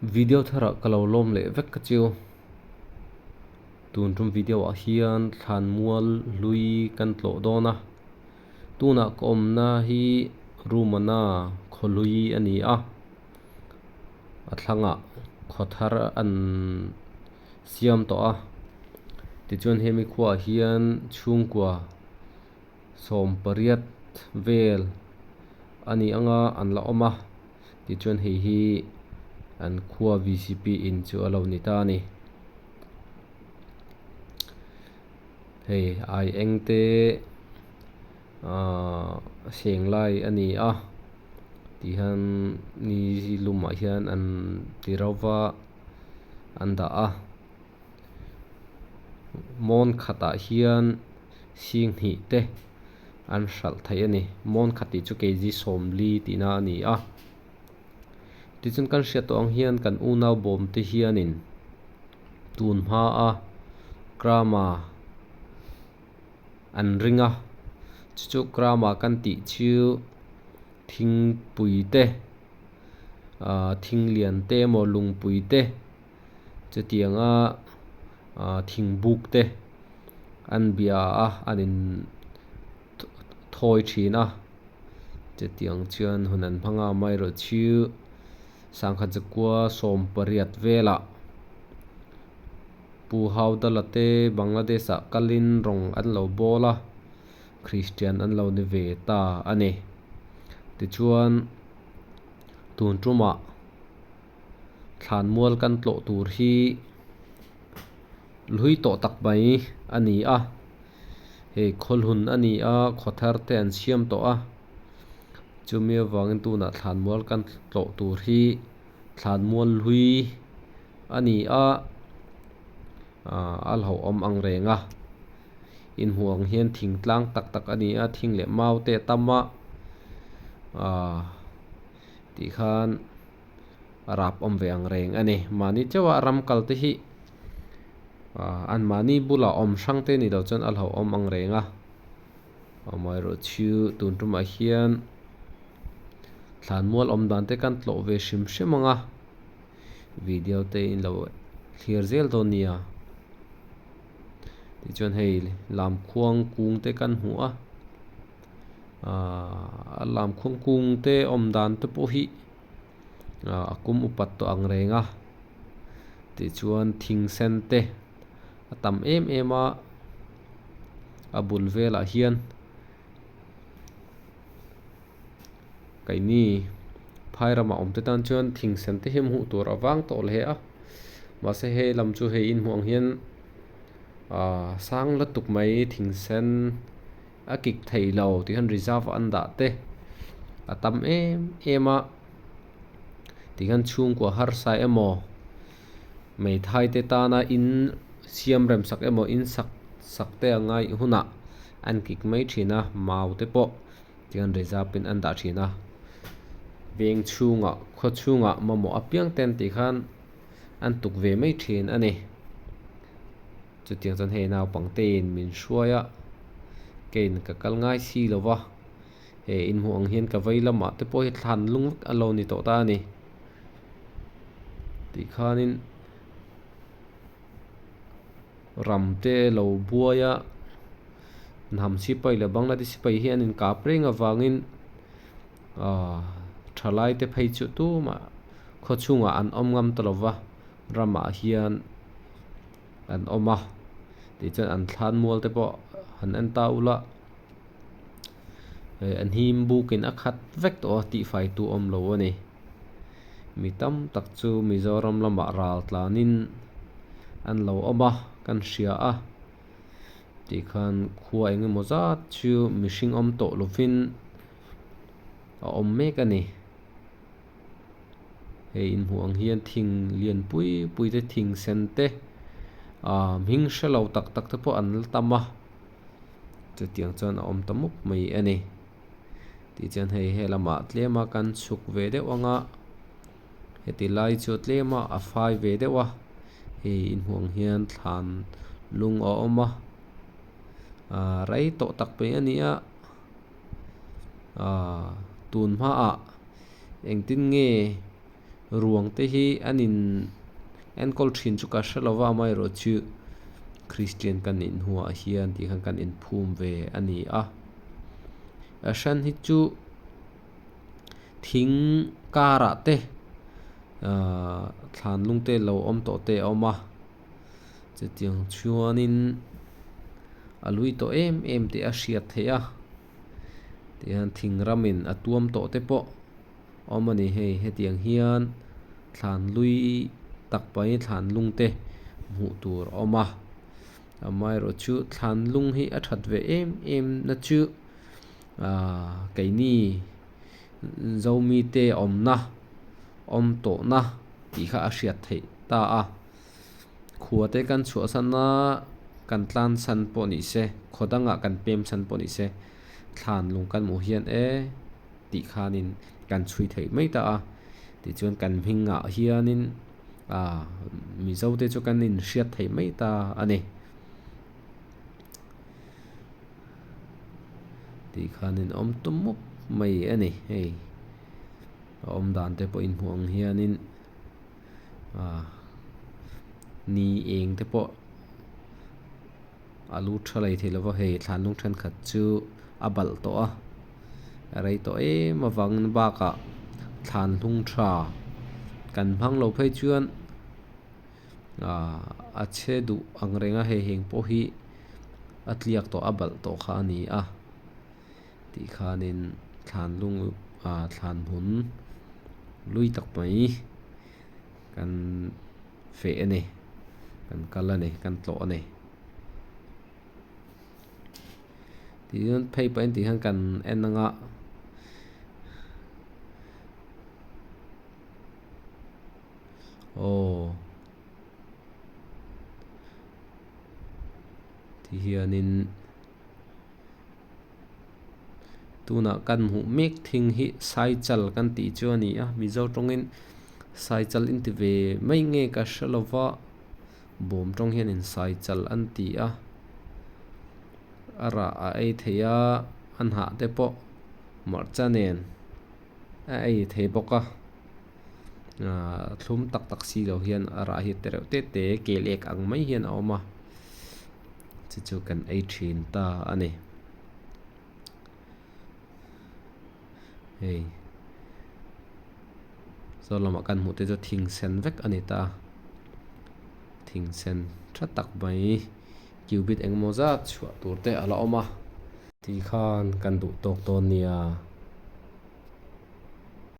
Video tharah ka lo lawm leh vek ka chiu. Tun tum video ah hian thlanmual hlui kan tlawh dawn a. Tunah ka awmna hi Rumana khawhlui a ni a. A thlangah khaw thar an siam tawh a. Tichuan hemi khuaah hian chhungkua 80 vel a ni anga an la awm a tichuan hei hi an khua V_C_P in chu a lo ni ta a ni hei ai eng te ahh seng lai a ni a tihian ni lumah hian an ti ro va an dah a. Mawn khatah hian sing hnih te an hralh theih a ni. Mawn khat tih chu kg 40 tihna a ni a. Tichuan kan hriat tawh ang hian kan unau bawm te hianin tun hmaa Krama an ring a. Chu chu Krama kan tih chu thingpui te ah thing lian te emaw lungpui te. Chutianga thingbuk te an bia a, an in thawi thin a, chutiang chuan hun an hmang a, amaherawhchu sangkhat zakua 18 velah Pu Haudala te Bangladesh ah kalin rawng an lo bawl a, Christian an lo ni ve ta a ni. Tichuan tun tumah. Thlanmual kan tlawh tur hi hlui tawh tak mai a ni a, hei khawlhun a ni a, khaw thar te an siam tawh a, chumi avangin tunah thlanmual kan tlawh tur hi thlanmual hlui a ni a, aaa a hlauhawm ang reng a, inhmuh ang hian thing tlang tak tak a ni a, thing leh mau te a tam a, aaa tih khan. a rap awm ve ang reng a ni. Mahni chauha ram kal te hi an mahni bulah awm hrang te ni lo chuan a hlauhawm ang reng a. Amaherawhchu tun tumah hian thlanmual awm dan te kan tlawh ve hrim hrim ang a, video te in lo thlir zel dawn nia. Tichuan hei lamkhuang kung te kan hmu a, aaa a lamkhuang kung te awm dan te pawh hi. A kum upat tawh ang reng a tichuan thing sen te a tam em em a a bul velah hian keini phai ramah awm te tan chuan thing sen te hi hmuh tur a vang tawh hle a mahse hei lam chu hei in hmuh ang hian ahh sang lutuk mai thing sen. A kik thei lo tih hian reserve an dah te a tam em em a ti hian chhungkua harsa emaw hmeithai te tana in siam rem sak emaw in sak sak te a ngaih hunah an kik mai thin a mau te pawh ti hian reserve in an dah thin a veng chhungah khaw chhungah mamawh apiang te an tih khan an tuk ve mai thin a ni. Chutiang chuan hei naupangtein min hruai a, kein ka kal ngai si lo va, he inhmuh ang hian ka vei lamah te pawh hi thlan lung vek a lo ni tawh ta a ni. Tih khanin ram te lo buai a, hnam sipai leh Bangladesh sipai hi an inkap reng avangin aaa thalai te phei chu tumah khaw chhungah an awm ngam ta lo va, ramah hian. an awm a tichuan an thlan mual te pawh han en ta ula eh an him buk in a khat vek tawh a tihfai tu awm lo a ni mi tam tak chu Mizoram lamah ral tlan in an lo awm a kan hria a tikhan khua eng emaw zat chu mihring awm tawh lovin a awm mek a ni. Hei inhmuh ang hian thing lian pui pui te thing sen te ah hming hre lo tak tak te pawh an la tam a chutiang chuan a awm ta mup mai a ni tichuan hei he lamah tlem a kan chhuk ve deuh ang a heti lai chu tlem a a fai ve deuh a hei inhmuh ang hian thlan lung a awm a ah rei tawh tak mai a ni a ah tun hmaah. Engtin nge Ruang te hi an in enkawl thin chu ka hre lo va amaherawhchu Christian kan nih hnuah hian tih khan kan inphum ve a ni a. A hran hi chu thing karah te ahh thlan lung te lo awm tawh te a awm a chutiang chuanin a lui tawh em em tih a hriat theih a tihian thing ramin a tuam tawh te pawh awm a ni hei hetiang hian thlan lui tak mai thlan lung te hmuh tur a awm a amaherawhchu thlan lung hi a that ve em em na chu Ahh keini Zomi te awmna awm tawhna tih kha a hriat theih ta a, khua te kan chhuahsan a kan tlan chhan pawh ni se khaw dangah kan pem chhan pawh ni se thlan lung kan hmuh hian e tih khanin kan chhui theih mai ta a, tichuan kan hmingah hianin ahh Mizo te chu kan inhriat theih mai ta a ni. Tih khanin awm tum mup mai a ni hei a awm dan te pawh inhmuh ang hianin ah ni eng te pawh a lut tha lei thei lova hei thlanlung thenkhat chu a balh tawh a a rei tawh em avangin bakah thlanhlung tha kan hmang lo phei chuan. Ahh a chhe duh ang reng a hei heng pawh hi a tliak tawh a balh tawh kha a ni a tih khanin thlan lung ah thlan hmun lui tak mai kan feh a ni kan kal a ni kan tlawh a ni tichuan phei pah in tih hian kan en ang a. Aw ti hianin tunah kan hmuh mek thing hi saichal kan tih chu a ni a mizo tawngin saichal in ti ve mai nge ka hre lo va bawm tawng hianin saichal an ti a a rah a ei thei a a hnah te pawh hmarcha nen a ei thei bawk a. Ahh thlum tak tak si lo hian a rah hi te reuh te te kel ek ang mai hian a awm a chu chu kan ei thin ta a ni hei saw lamah kan hmuh te chu thing sen vek a ni ta thing sen tha tak mai cubit engemaw zat chhuah tur te a la awm a. Tikhan kan duh tawk dawn nia.